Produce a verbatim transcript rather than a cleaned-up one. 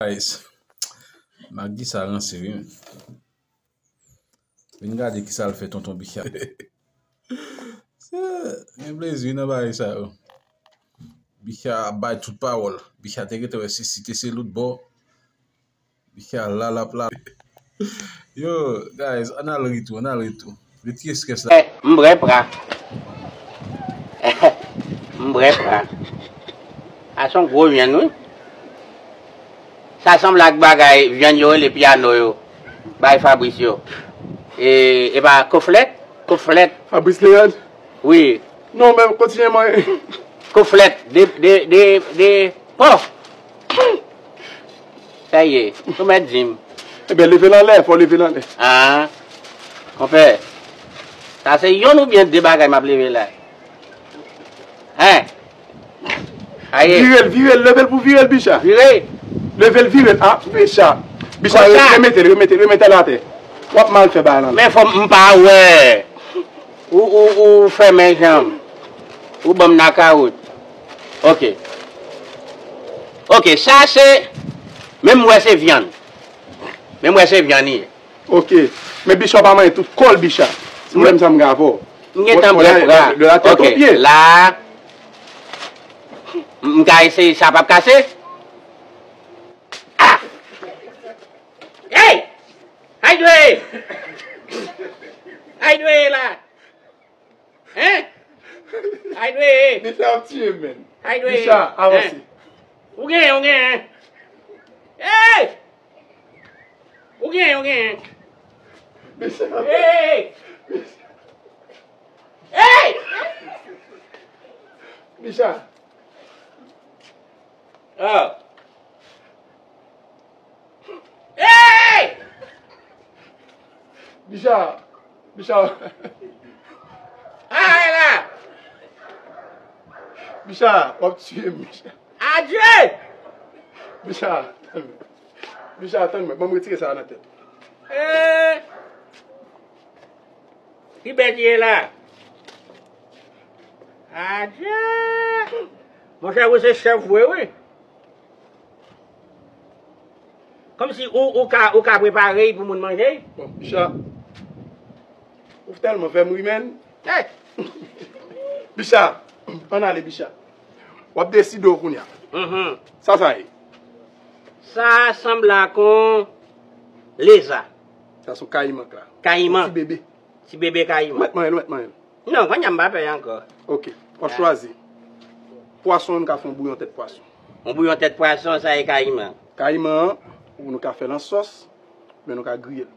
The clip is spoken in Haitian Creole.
Guys, Magdi sa ranse wi, men. Vin gade kisa l fè tonton Bicha. Gen plezi nan bagay sa yo. Bicha ap bay tout pawòl. Bicha te gentan wè se si te se lòt bò. Bicha la l ap la. Yo, guys, ann al ri tou, ann al ri tou. Retire strès la. Eh, m bwè pra. M bwè pra. A se yon gwo vyann, wi. Sa sanble ak bagay vyann yo rele pyano yo. Bay Fabrice yo. E, e pa koflèt? Koflèt. Fabrice Leandre? Wi. Non, men kontinye manje. Koflèt. De, de, de, de, pò. Sa ye. Ou mèt di m. Ebyen, leve l anlè, fò leve l anlè. Ah. Konpè. Sa se yonn oubyen de bagay m ap leve la. Hein? Aye. Vire l, vire l, leve l pou vire l, Bicha. Vire. Leve l, vire l. Ah, Bicha. Bicha, konsa. Remete l, remete l, remete l atè. W ap mal fè bagay lan. Men fò m pa wè. Ou, ou, ou fèmen janm. Ou ban m nakawout. Ok. Ok, sa se, men m wè se vyann. Men m wè se vyann li ye. Ok. Men Bicha pa manyen tout kò l, Bicha. Si w wè m sa m gen avè w. M gentan bwè pra. De la tèt o pye. La. M ka eseye, sa p ap kase? Ah! Hey! Ay dwe! Ay dwe la! Hein? Ay dwe! Bicha ap tiye m, men. Ay dwe! Bicha, avanse. Hein? Ou genyen, ou genyen. Hey! Ou genyen, ou genyen. Bicha. Hey! Hey! Bicha. Ah. Hey! Bicha, Bicha. Ay la! Bicha, w ap tiye m, Bicha. Adye! Bicha, tann mwen. Bicha, tann mwen. Ban m retire sa a nan tèt. Eh! Ki bèt ye la? Adye! Monchè, ou se chèf vre, wi. Kòmsi ou, ou ka, ou ka prepare l pou moun manje l? Bon, Bicha, ou tèlman fè m ri, menn. Hey! Bicha, ann ale, Bicha. W ap deside w kounye a. Mhm. Sa, sa ye? Sa sanble ak yon leza. Sa se yon kayiman k la. Kayiman. Yon ti bebe. Ti bebe kayiman. Ou mèt manyen l, ou mèt manyen l. Non, kounye a m pa pè ankò. Ok, w ap chwazi. Pwason, nou ka fè yon bouyon tèt pwason. Yon bouyon tèt pwason, sa e kayiman. Kayiman an, nou ka fè l an sòs, men nou ka griye l.